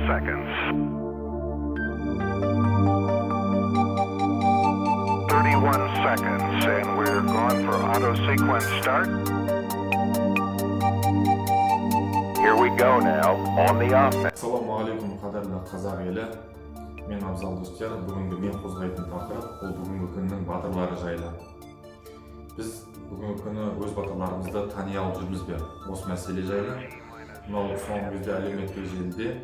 Seconds. 31 seconds, and we're gone for auto sequence start. Here we go now on the offense. Ассалаумағалейкум, қадірлі қазақ елі! Мен Абзал Достияр. Бүгінгі мен қозғайтын тақырып ол бүгінгі күннің батырлары жайлы. Біз бүгінгі күні өз батырларымызды тани алып жүрміз бе? Осы мәселе жайлы. Мынау соңғы кезде әлеуметтік желіде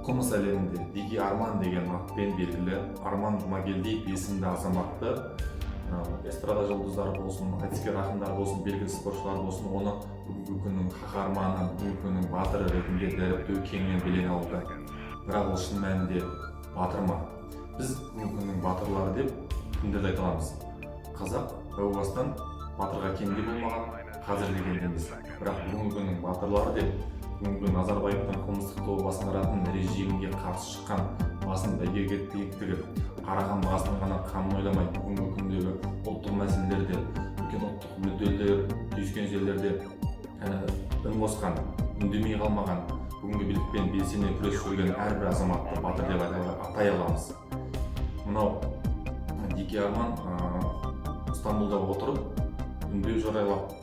қылмыс әлемінде Дикий Арман деген атпен белгілі Арман Жұмагелдиев есімді азаматты эстрада жұлдыздары болсын, айтыскер ақындар болсын, белгілі спортшылар болсын, оны бүгінгі күннің қаһарманы, бүгінгі күннің батыры ретінде дәріптеу кеңінен белең алуда. Бірақ ол шын мәнінде батыр ма? Біз бүгінгі күннің батырлары деп кімдерді айта аламыз? Қазақ әу бастан батырға кем де болмаған, қазір де кем де емес. Бірақ бүгінгі күннің батырлары деп бүгінгі Назарбаевтың қылмыстық тобы басқаратын режимге қарсы шыққан, басын бәйгеге тігіп, қарақан басының ғана қамын ойламай, бүгінгі күндегі ұлттық мәселелерде, үлкен ұлттық мүдделер түйіскен жерлерде үн қосқан, үндемей қалмаған, бүгінгі билікпен белсене күресіп жүрген әрбір азаматты батыр деп атай аламыз. Мынау Дикий Арман Стамбулда отырып үндеу жариялап,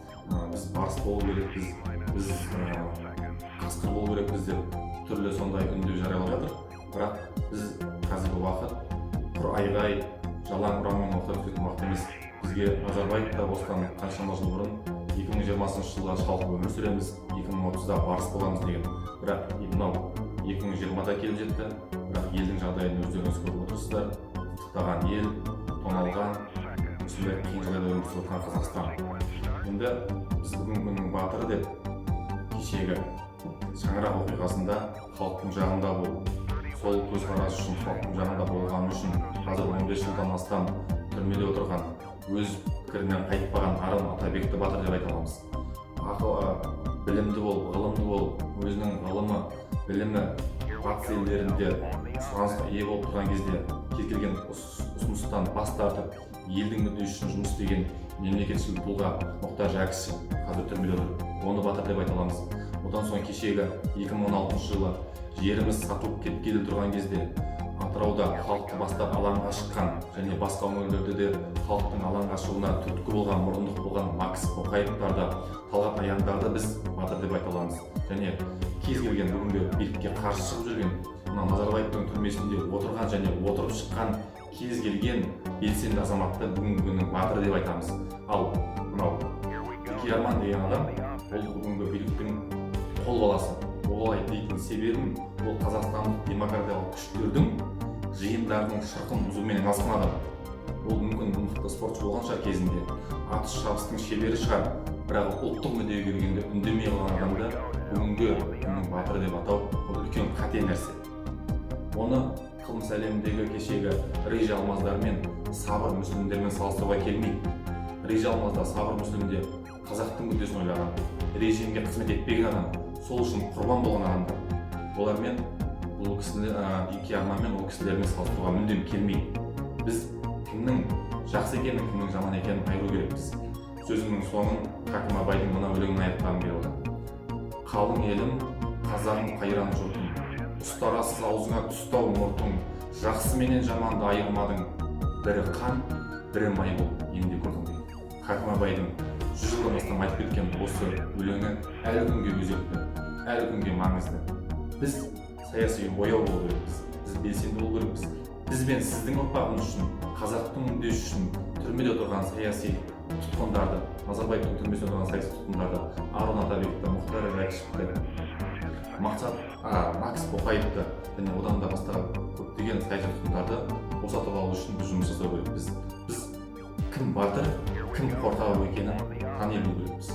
біз барыс болу керекпіз, біз қасқыр болу керекпіз деп түрлі сондай үндеу жариялап жатыр. Бірақ біз қазіргі уақыт құр айғай, жалаң ұранмен уақыт өткізетін уақыт емес. Бізге Назарбаев та осыдан қаншама жыл бұрын 2020 жылда шалқып өмір сүреміз, 2030-да барыс боламыз деген. Бірақ мынау 2020-да келіп жетті. Бірақ елдің жағдайын өздеріңіз көріп отырсыздар: тықтаған ел, тоналған, осындай қиын жағдайда өмір сүріп жатқан Қазақстан. Енді біз бүгінгі күннің батыры деп кешегі шаңырақ оқиғасында халықтың жағында болып, сол көзқарас үшін, халықтың жағында болғаны үшін қазір 15 жылдан астам түрмеде отырған, өз пікірінен қайтпаған Арон Атабекті батыр деп айта аламыз. Ақыл, білімді болып, ғылымды болып, өзінің ғылымы, білімі батыс елдерінде сұранысқа ие болып тұрған кезде кез келген ұсыныстан бас тартып, елдің мүддесі үшін жұмыс істеген мемлекетшіл тұлға Мұхтар Жәкішев қазір түрмеде отыр, оны батыр деп айта аламыз. Одан соң кешегі 2016 жылы жеріміз сатылып кеткелі тұрған кезде Атырауда халықты бастап алаңға шыққан және басқа өңірлерде де халықтың алаңға шығуына түрткі болған, мұрындық болған Макс Боқаевтарды, Талғат Аяндарды біз батыр деп айта аламыз. Және кез келген бүгінгі билікке қарсы шығып жүрген, мына Назарбаевтың түрмесінде отырған және отырып шыққан кез келген белсенді азаматты бүгінгі күннің батыры деп айтамыз. Ал мынау Дикий Арман деген адам ол бүгінгі биліктің қол баласы. Олай дейтін себебім, ол қазақстандық демократиялық күштердің жиындарының шырқын бұзумен айналысқан адам. Ол мүмкін мықты спортшы болған шығар кезінде, атыс шабыстың шебері шығар, бірақ ұлттық мүддеге келгенде үндемей қалған адамды бүгінгі күннің батыры деп атау ол үлкен қате нәрсе. Оны қылмыс әлеміндегі кешегі Рыжий Алмаздармен, Сабыр Мүсілімдермен салыстыруға келмейді. Рыжий Алмазда, Сабыр Мүсілімде қазақтың мүддесін ойлаған, режимге қызмет етпеген адам, сол үшін құрбан болған адамдар. Олармен бұл кісілер, Дикий Арманмен, ол кісілермен салыстыруға мүлдем келмейді. Біз кімнің жақсы екенін, кімнің жаман екенін айыру керекпіз. Сөзімнің соңын хакім Абайдың мына өлеңін аяқтағым келіп отыр: «Қалың елім, қазағым, қайран жұртым, ұстарасыз аузыңа тұстау мұртың. Жақсы менен жаманды айырмадың, бірі қан, бірі май болып емде көрдің», — деген. Хакім Абайдың 100 жылдан астам айтып кеткен осы өлеңі әлі күнге өзекті, әлі күнге маңызды. Біз саяси ояу болу керекпіз, біз белсенді болу керекпіз. Біз бен сіздің ұрпағымыз үшін, қазақтың мүддесі үшін түрмеде отырған саяси тұтқындарды, Назарбаевтың түрмесінде отырған саяси тұтқындарды, Арон Атабекті, Мұхтар Жәкішевті, Мақсат, Макс Боқаевты және одан да басқа көптеген саяси тұтқындарды босатып алу үшін біз жұмыс жасау керекпіз. Біз кім батыр, кім қорқақ екенін тани білу керекпіз.